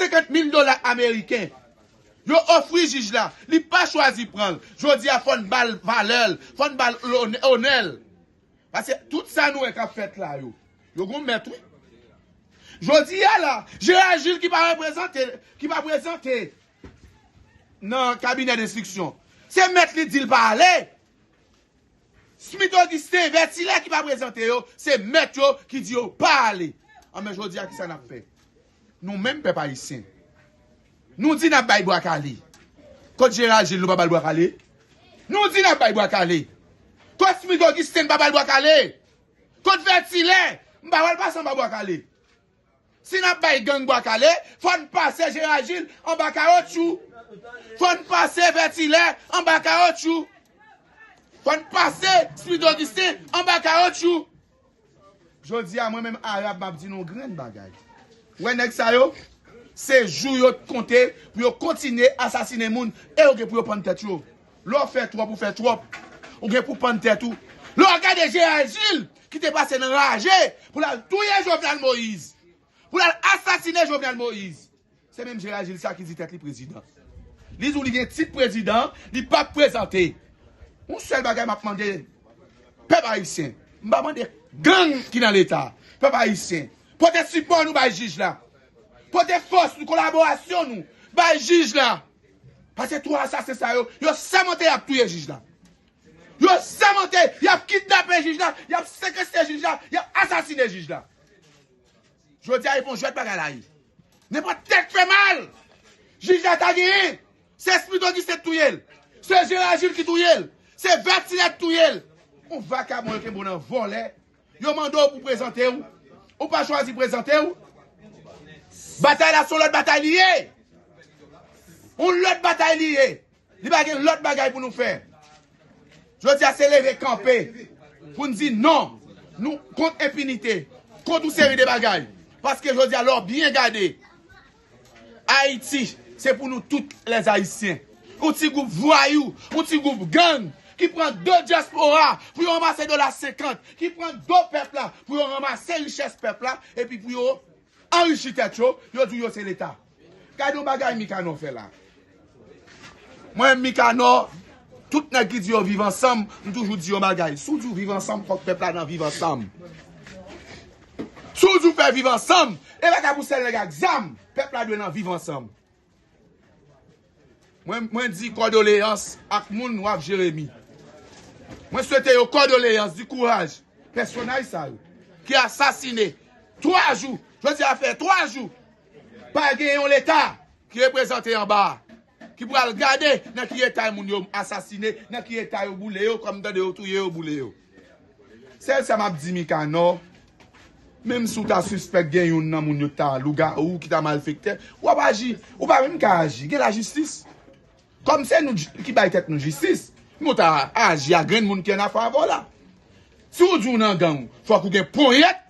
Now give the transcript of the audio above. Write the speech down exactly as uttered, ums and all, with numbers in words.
senkant mil dola ameriken. Yo ofri jij la, li pa chwazi pran l. Jodi a, fò n ba l valè l, fò n ba l onè l. Paske tout sa nou wè k ap fèt la yo, yo gon mèt, wi. Jodi a la, Gerard Gilles ki pa reprezante, ki pa prezante nan kabinè denstriksyon, se mèt li di l pa ale. Smith Augustin, Vertilè ki pa prezante yo, se mèt yo ki di yo pa ale. Anben, jodi a, kisa n ap fè? Nou menm, pèp ayisyen, nou di n ap bay bwa kale. Kot Gerard Gilles, nou pa ba l bwa kale? Nou di n ap bay bwa kale. Kot Smith Augustin, n pa ba l bwa kale? Kot Vertilè, m pa wè l pase anba bwa kale. Si n ap bay gang bwa kale, fò n pase Gerard Gilles anba kawotchou. Fò n pase Vertilè anba kawotchou. Fò n pase Smith Augustin anba kawotchou. Jodi a, mwen menm Arab, m ap di nou yon grenn bagay. Wè nèg sa yo, se jou yo konte pou yo kontinye asasinen moun e yo gen pou yo pann tèt yo. Lè w fè twòp, ou fè twòp. Ou gen pou pann tèt ou. Lè w gade Gerard Gilles, ki te pase nan raje pou l al touye Jovenel Moïse, pou l al asasinen Jovenel Moïse. Se menm Gerard Gilles sa ki di tèt li prezidan. Li di w li gen tit prezidan, li p ap prezante. Yon sèl bagay m ap mande pèp ayisyen, m pa mande gang ki nan Leta, pèp ayisyen, pote sipò nou bay jij la. Pote fòs nou, kolaborasyon nou bay jij la. Paske twa asasen sa yo, yo sèmante y ap touye jij la. Yo sèmante y ap kidnape jij la, y ap sekestre jij la, y ap asasinen jij la. Jodi a, e pa yon jwèt bagay la ye. Nenpòt tèt fè mal, jij la ta genyen. Se Smith Augustin ki touye l. Se Gerard Gilles ki touye l. Se Vertilè ki touye l. Yon vakabon yo kenbe w nan vòlè. Yo mande w pou prezante w. Ou pa chwazi prezante w. Batay la se yon lòt batay li ye. Yon lòt batay li ye. Li pa gen lòt bagay pou nou fè. Jodi a se leve kanpe pou n di non. Nou kont enpinite, kont yon seri de bagay. Paske jodi a lè w byen gade, Ayiti se pou nou tout lèzayisyen. Yon ti gwoup vwayou, yon ti gwoup gang ki pran do dyaspora pou yo ranmase dola senkant, ki pran do pèp la pou yo ranmase richès pèp la, epi pou yo anrichi tèt yo, yo di w yo se Leta. Gade yon bagay Mikanò fè la. Mwen, Mikanò, tout nèg ki di yo viv ansanm, m toujou di yon bagay. Si w di w viv ansanm, fòk pèp la nan viv ansanm. Si w di w fè viv ansanm, e pa ka pou sèl nèg ak zam, pèp la dwe nan viv ansanm. Mwen, mwen di kòdoleyans ak moun Waf Jeremi. Mwen swete yo kòdoleyans, di kouraj pèsonaj sa yo ki asasine twa jou, jodi a fè twa jou, pa gen yon Leta ki reprezante anba a, ki pral gade nan ki eta moun yo asasine, nan ki eta yo boule yo, kòm tande yo touye yo, boule yo. Sèl sa m ap di Mikanò, menm si w ta sispèk gen youn nan moun yo ki ta lougawou, ki ta malfektè, w ap aji. Ou pa menm ka aji. Gen lajistis. Kòm se nou ki bay tèt nou jistis, nou ta aji a grenn moun ki annafè avè w la. Si w di w nan gang, fòk ou gen ponyèt